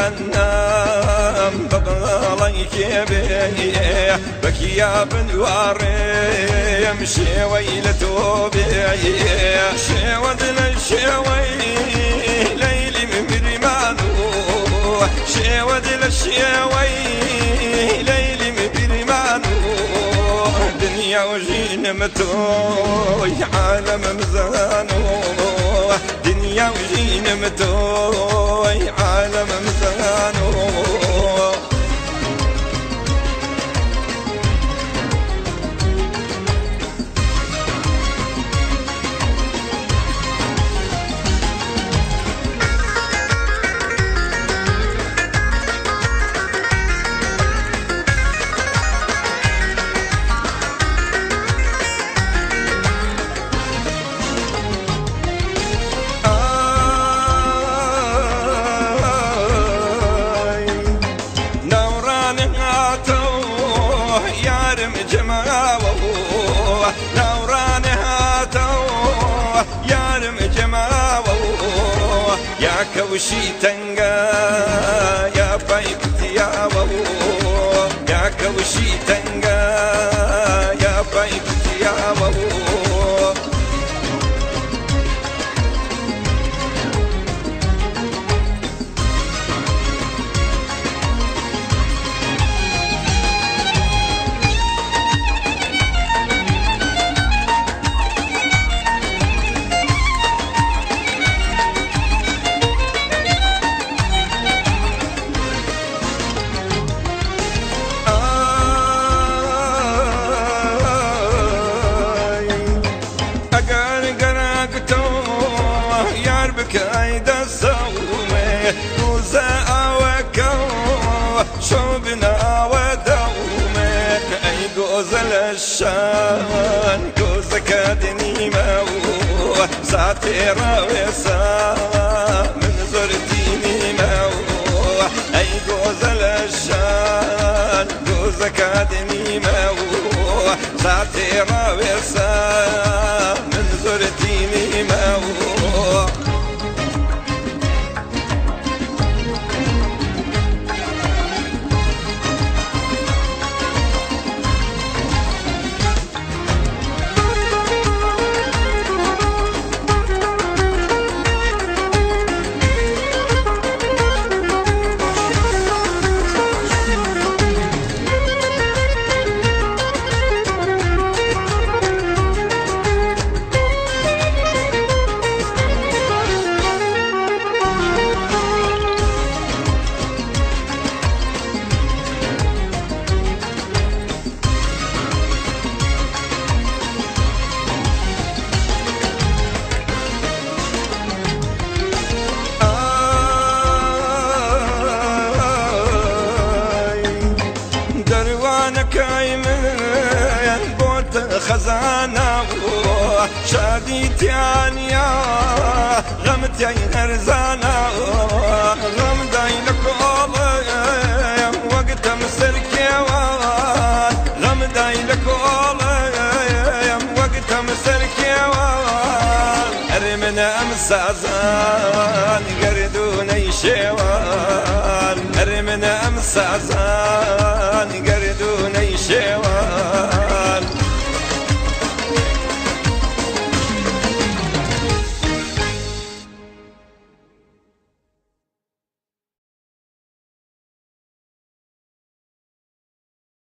جەهەنەم بەباڵای کێ بێ بەکیا بنوارێم شێوەی لە تۆ بێ شێوەت لە شێوەی لەیلی مریمان شێوەت لە شێوەی لەیلی مریمان دنیا و ژینم تۆی عالەمم زانۆ دنیا و ژینم تۆی عالەمم زانۆ. یا کەوشی تەنگە یا پای کوتیاوە یا کەوشی تەنگە یا پای کوتیاوە. الشان گۆزەکە دنیمەوە ساتێ ڕاوێسا من زۆر تینیمەوە ئەی گۆزە لە شان گۆزەکە دنیمەوە ساتێ ڕاوێسا من زۆر تینیمەوە. خەزانە شادی تیانیا غەمتیای هەرزانە غەم دای لە کۆڵم وەگتەم سەرکێوان غەم دای لە کۆڵم وەگتەم سەرکێوان ئەرێ من ئەم سازان گەردوونەی شێوان ئەرێ من ئەم سازان.